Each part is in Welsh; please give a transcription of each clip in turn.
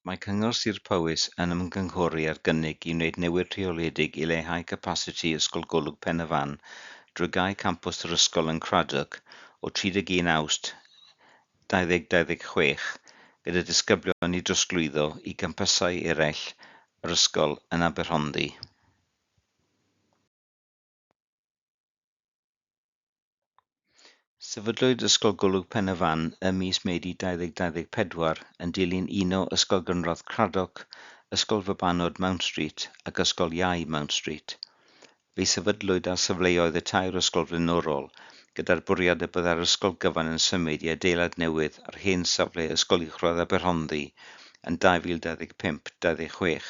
Mae Cyngor Sir Powys yn ymgynghori ar gynnig i wneud newid rheoledig i leihau capasiti Ysgol Golwg Pen y Fan drwy gau campws yr ysgol yn Cradock o 31 Awst 2026 gyda disgyblion i drosglwyddo i gampysau eraill yr ysgol yn Aberhonddu. Sefydlwyd Ysgol Golwg Pen y Fan ym mis Medi 2024 yn dilyn uno Ysgol Gynradd Cradock, Ysgol Fabanod Mount Street ac Ysgol Iau Mount Street. Fe'i sefydlwyd ar safleoedd y tair ysgol flaenorol, gyda'r bwriad y byddai'r ysgol gyfan yn symud i adeilad newydd ar hen safle Ysgol Uwchradd Aberhonddu yn 2025-26.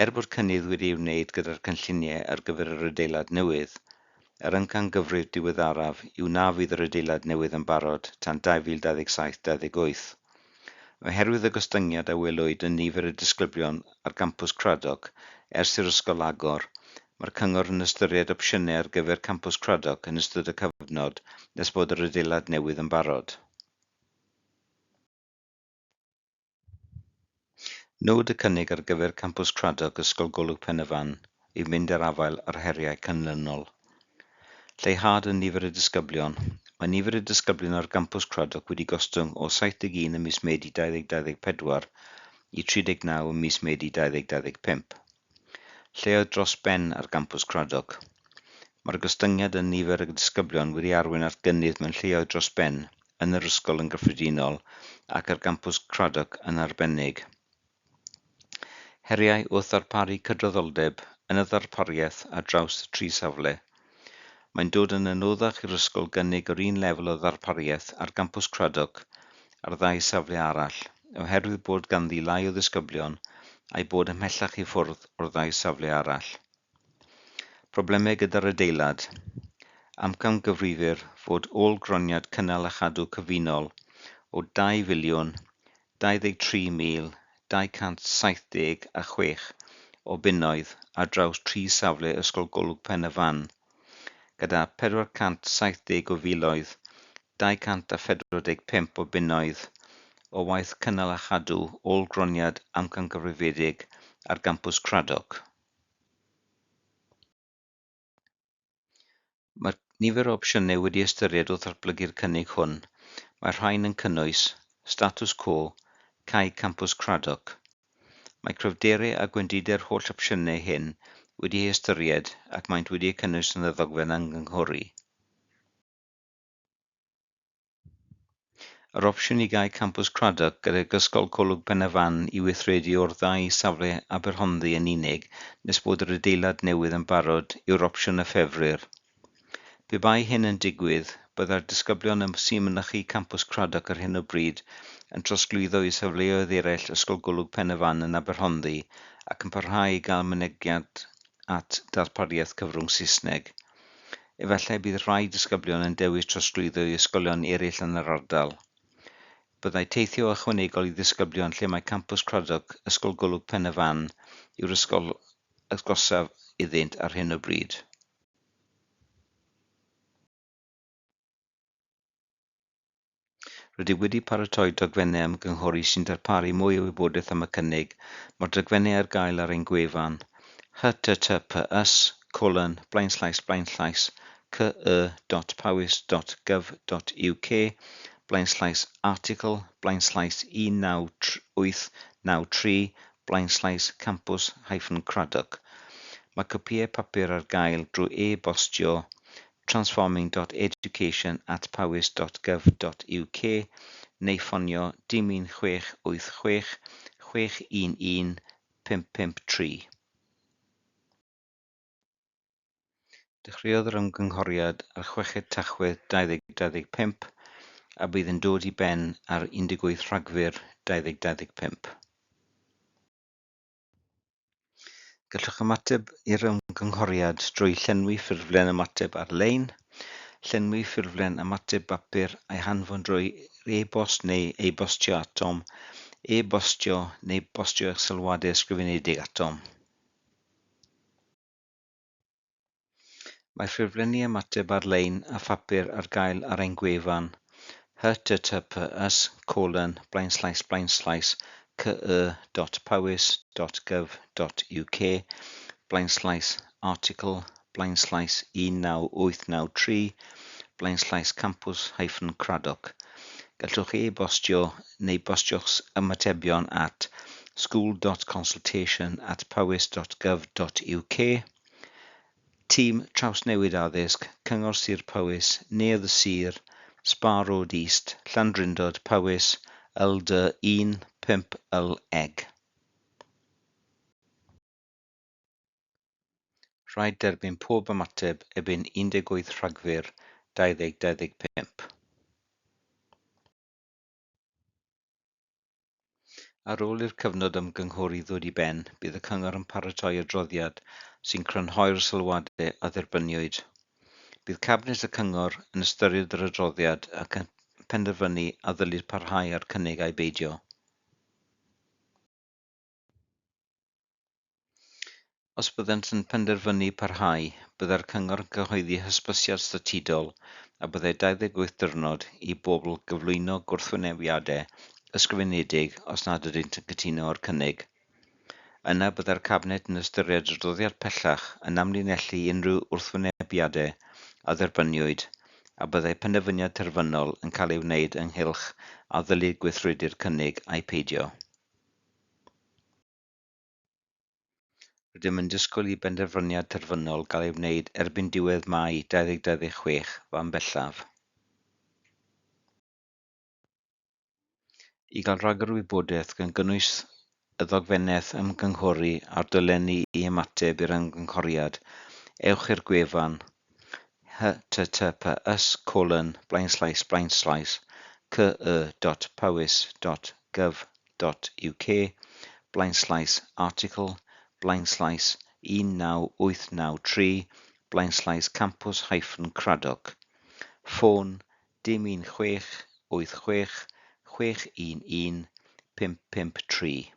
Er bod cynnydd wedi'i wneud gyda'r cynlluniau ar gyfer yr adeilad newydd, yr amcangyfrif diweddaraf yw na fydd yr adeilad newydd yn barod tan 2027-28. Oherwydd y gostyngiad a welwyd yn nifer y disgyblion ar gampws Cradock ers i'r ysgol agor, mae'r cyngor yn ystyried opsiynau ar gyfer campws Cradock yn ystod y cyfnod nes bod yr adeilad newydd yn barod. Nod y cynnig ar gyfer campws Cradock Ysgol Golwg Pen y Fan yw mynd i'r afael â'r heriau canlynol. Lleihad yn nifer y disgyblion. Mae nifer y disgyblion ar gampws Cradock wedi gostwng o 71 ym mis Medi 2024 i 39 ym mis Medi 2025. Lleoedd dros ben ar gampws Cradock. Mae'r gostyngiad yn nifer y disgyblion wedi arwain at gynnydd mewn lleoedd dros ben yn yr ysgol yn gyffredinol ac ar gampws Cradock yn arbennig. Heriau wrth ddarparu cydraddoldeb yn y ddarpariaeth ar draws y tri safle. Mae'n dod yn anoddach i'r ysgol gynnig yr un lefel o ddarpariaeth ar gampws Cradock a'r ddau safle arall, oherwydd bod ganddi lai o ddisgyblion a'i bod ymhellach i ffwrdd o'r ddau safle arall. Problemau gyda'r adeilad. Amcangyfrifir fod ôl-groniad cynnal a chadw cyfunol o 2,023,276 o bunnoedd ar draws tri safle Ysgol Golwg Pen y Fan, gyda 470,245 o bunnoedd o waith cynnal a chadw ôl-groniad amcangyfrifedig ar gampws Cradock. Mae nifer o opsiynau wedi ystyried wrth ddatblygu'r cynnig hwn. Mae'r rhain yn cynnwys status quo, cau campws Cradock. Mae cryfderau a gwendidau'r holl opsiynau hyn wedi eu hystyried ac maent wedi eu cynnwys yn y ddogfen ymgynghori. Yr opsiwn i gau campws Cradock gydag Ysgol Golwg Pen y Fan i weithredu o'r ddau safle Aberhonddu yn unig nes bod yr adeilad newydd yn barod yw'r opsiwn a ffefrir. Pe bai hyn yn digwydd, byddai'r disgyblion sy'n mynychu campws Cradock ar hyn o bryd yn trosglwyddo i safleoedd eraill Ysgol Golwg Pen y Fan yn Aberhonddu ac yn parhau i gael mynediad at darpariaeth cyfrwng Saesneg. Efallai bydd rhai disgyblion yn dewis trosglwyddo i ysgolion eraill yn yr ardal. Byddai teithio ychwanegol i ddisgyblion lle mae campws Cradock Ysgol Golwg Pen y Fan yw'r ysgol agosaf iddynt ar hyn o bryd. Rydym wedi paratoi dogfennau ymgynghori sy'n darparu mwy o wybodaeth am y cynnig. Mae'r dogfennau ar gael ar ein gwefan https://cy.powys.gov.uk /article /19893 /campus-cradock. Mae copïau papur ar gael drwy e-bostio transforming.education@powys.gov.uk neu ffonio 01686 611 553. Dechreuodd yr ymgynghoriad ar 6 Tachwedd 2025 a bydd yn dod i ben ar 18 Rhagfyr 2025. Gallwch ymateb i'r ymgynghoriad drwy llenwi ffurflen ymateb ar-lein, llenwi ffurflen ymateb bapur a'i hanfon drwy e-bost neu ei bostio atom, e-bostio neu bostio eich sylwadau ysgrifenedig atom. Mae ffurflenni ymateb ar-lein a phapur ar gael ar ein gwefan https:// ce.powys.gov.uk blaenslaes article blaenslaes 19893 blaenslaes campws-cradoc. Gallwch chi e-bostio neu bostio'ch ymatebion at school.consultation@powys.gov.uk, Tîm Trawsnewid Addysg, Cyngor Sir Powys, Neuadd y Sir, Spa Road East, Llandrindod, Powys, LD 1 5 LEG. Rhaid derbyn pob ymateb erbyn 18 Rhagfyr 2025. Ar ôl i'r cyfnod ymgynghori ddod i ben, bydd y cyngor yn paratoi adroddiad sy'n crynhoi'r sylwadau a dderbyniwyd. Bydd Cabinet y Cyngor yn ystyried yr adroddiad ac yn penderfynu a ddylid parhau â'r cynnig ai beidio. Os byddant yn penderfynu parhau, byddai'r cyngor yn cyhoeddi hysbysiad statudol a byddai 28 diwrnod i bobl gyflwyno gwrthwynebiadau ysgrifenedig os nad ydynt yn cytuno â'r cynnig. Yna byddai'r Cabinet yn ystyried adroddiad pellach yn amlinellu unrhyw wrthwynebiadau a dderbyniwyd, a byddai penderfyniad terfynol yn cael ei wneud ynghylch a ddylid gweithredu'r cynnig ai peidio. Rydym yn disgwyl i benderfyniad terfynol gael ei wneud erbyn diwedd Mai 2026 fan bellaf. I gael rhagor o wybodaeth gan gynnwys y ddogfennaeth ymgynghori a'r dolenni i ymateb i'r ymgynghoriad, ewch i'r gwefan https://ce.powys.gov.uk blaenslaes article blaenslaes 19893 blaenslaes campws-cradoc. Ffôn 016 86 611 553.